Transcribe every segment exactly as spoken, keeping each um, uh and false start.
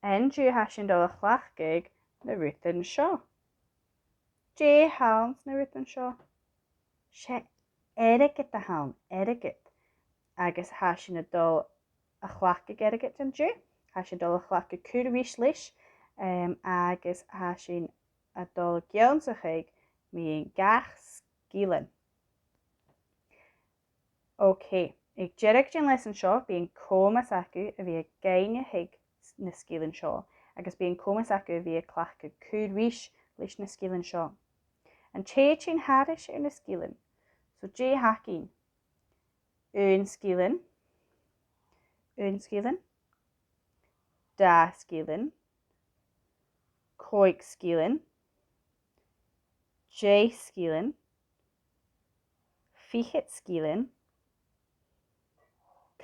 An-diugh tha sinn a' dol a chleachdadh na rudan seo. Dè th' anns na rudan seo? 'S e airgead a th' ann, airgead. Agus tha sinn a' dol a chleachdadh airgead an-diugh. Tha sinn a' dol a chleachdadh cur-ris leis, em, agus tha sinn a' dol a dh'ionnsachadh mu dheidhinn gach sgillinn. Ok, aig deireadh den leasan seo, bidh an comas agaibh a bhith ag aithneachadh na sgillinn seo, agus bidh an comas agaibh a bhith a' cleachdadh cur-ris leis na sgillinn seo. An tèid sinn thairis air na sgillinn? So dè th' againn? Aon sgillinn, aon sgillinn, dà sgillinn, còig sgillinn, deich sgillinn, fichead sgillinn,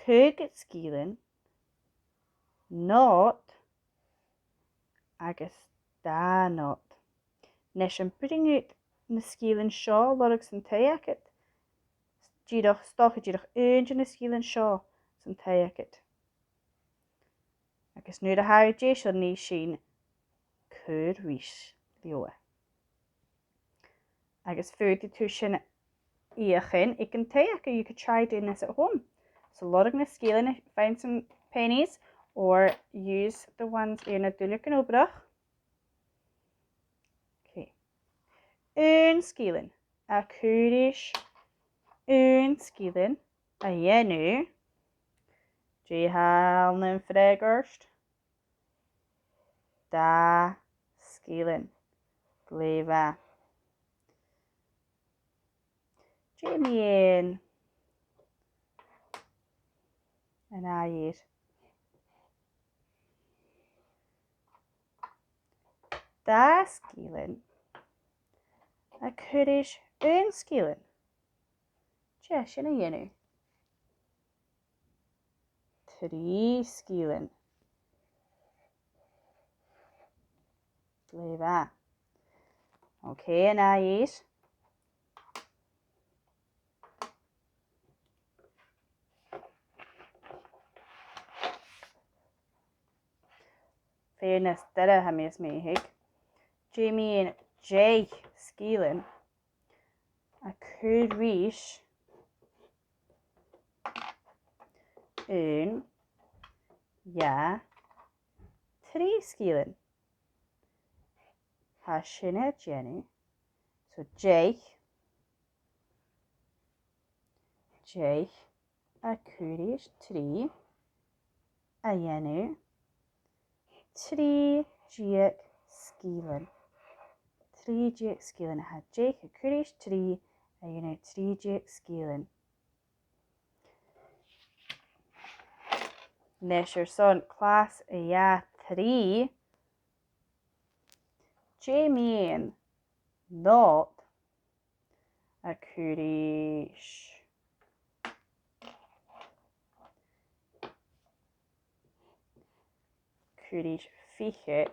caogad sgillinn, not agus dà not. Nis, am b' urrainn dhut na sgillinn seo a lorg san taigh agad? Dìreach, 's dòcha dìreach aon de na sgillinn seo san taigh agad. Agus nuair a tha thu deiseil, nì sinn cur-ris leotha. Agus faodaidh tu sin fheuchainn aig an taigh agad. You could try doing this at home. So lorg na sgillinn, find some pennies, or use the ones air na duilleagan-obrach. Ok. Aon sgillinn a' cur ris aon sgillinn a dhèanamh. Dè th' ann am freagairt? Dà sgillinn. Glè mhath. Dè mu dheidhinn an ath fhear? Dà sgillinn a' cur ris aon sgillinn. Dè tha sin a' dèanamh? Trì sgillinn. Glè mhath. Ok, an ath fhear. Fear nas duilghe, tha mi a' smaoineachadh. Dè mu dheidhinn deich sgillinn a' cur ris aon, dhà, trì sgillinn? Tha sin a' dèanamh. So deich, deich a' cur ris trì a dhèanamh trì deug sgillinn. Trì deug sgillinn. Tha deich a' cur ris trì a dhèanamh trì deug sgillinn. Nis airson clas a dhà trì, dè mu dheidhinn not a' cur ris, cur ris fichead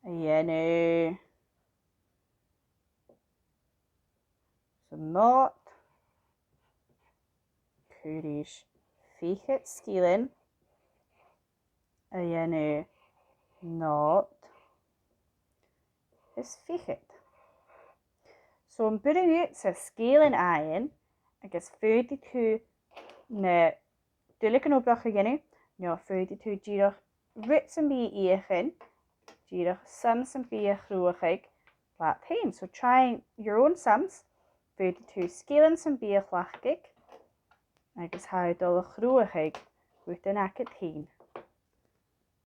a dhèanamh. So not, cur ris fichead sgillinn a dhèanamh not is fichead. So am b' urrainn dhutsa sgillinn fhaighinn agus faodaidh tu na duilleagan-obrach a dhèanamh, no faodaidh tu dìreach rud sam bith fheuchainn, dìreach sum sam bith a chruthachadh leat fhèin. So try your own sums, faodaidh tu sgillinn sam bith a chleachdadh, agus tha thu a' dol a chruthachadh rudan agad fhèin.